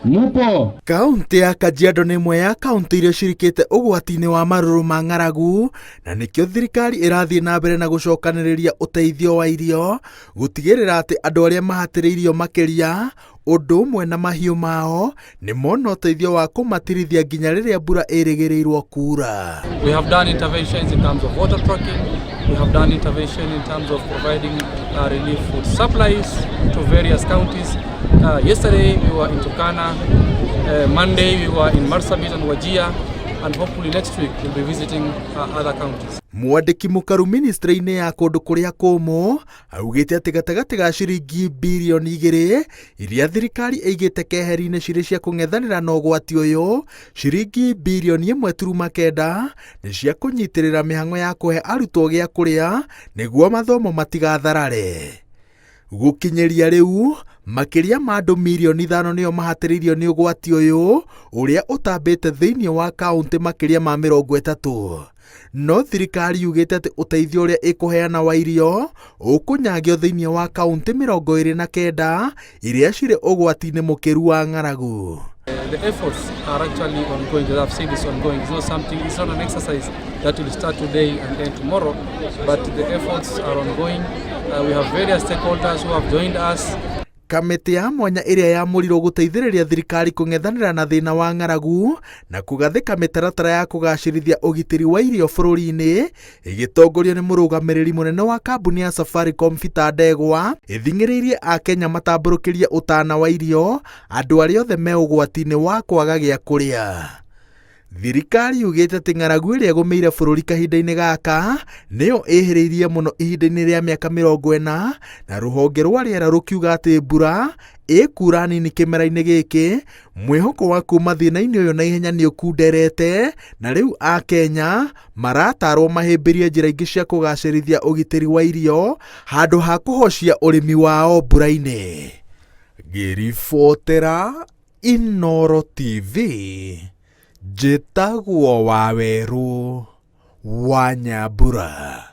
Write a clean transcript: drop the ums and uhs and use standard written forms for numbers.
Mupo? Kaũntĩ ya Kajiado nĩ ĩmwe ya kaũntĩ iria cirikĩte ũgwati-inĩ wa marũrũ ma ng'aragu na nĩkĩo thirikari ĩrathiĩ na mbere na gũcokanĩrĩria ũteithio wa irio gũtigĩrĩra atĩ andũ arĩa mahatĩrĩirio makĩria ũndũ ũmwe na mahiũ mao nĩ mona ũteithio wa kũmatirithia nginya rĩrĩa mbura ĩrĩgĩrĩirwo kuura. We have done interventions in terms of water trucking. We have done intervention in terms of providing relief food supplies to various counties. Yesterday we were in Turkana. Monday we were in Marsabit and Wajir. And hopefully next week we'll be visiting other counties. Mwandĩki mũkaru ministry-inĩ ya kũndũ kũrĩa kũmũ augĩte atĩ gatagatĩ ga ciringi birioni 2 iria thirikari ĩigĩte keheri-inĩ cirĩ cia kũng'ethanĩra na ũgwati ũyũ, ciringi birioni 1.9 nĩ cia kũnyitĩrĩra mĩhang'o ya kũhe arutwo gĩa kũrĩa nĩguo mathomo matigatharare. Gũkinyĩria rĩu makĩria ma andũ mirioni 5 nĩo mahatĩrĩirio nĩ ũgwati ũyũ ũrĩa ũtambĩte thĩinĩ wa kaũntĩ makĩria ma 30. No thirikari yugĩte atĩ ũteithio ũrĩa ĩkũheana wa irio ũkũnyagio thĩinĩ wa kaũntĩ 29 iria cirĩ ũgwati-inĩ mũkĩru wa ng'aragu. The efforts are actually ongoing. As I've said, it's ongoing. It's not something, it's not an exercise that will start today and end tomorrow, but the efforts are ongoing. We have various stakeholders who have joined us. Kamĩtĩ ya mwanya ĩrĩa yamũrirwo gũteithĩrĩria thirikari kũng'ethanĩra na thĩna wa ng'aragu na kũgathĩka mĩtaratara ya kũgacĩrithia ũgitĩri wa irio bũrũri-inĩ ĩgĩtongorio nĩ mũrũgamĩrĩri mũnene wa kambuni ya Safaricom Peter Ndegwa ĩthing'ĩrĩirie Akenya matambũrũkĩrie ũtana wa irio andũ arĩa othe me ũgwati-inĩ wa kwaga gĩa kũrĩa. Thirikari yugĩte atĩ ng'aragu ĩrĩa ĩgũmĩire bũrũri kahinda-inĩ gaka nĩyo ĩhĩrĩirie mũno ihinda-inĩ rĩa mĩaka 40 na rũhonge rwa rĩera rũkiuga atĩ mbura ĩkura nini kĩmera-inĩ gĩkĩ mwĩhoko wa kuma thĩna-inĩ ũyũ na ihenya nĩ ũkunderete na rĩu Akenya maratarwo mahĩmbĩrie njĩra ingĩ cia kũgacĩrithia ũgitĩri wa irio handũ ha kũhocia ũrĩmi wao mbura-inĩ. Ngĩribotera Inooro TV njĩtagwo Wawerũ wa Nyambura.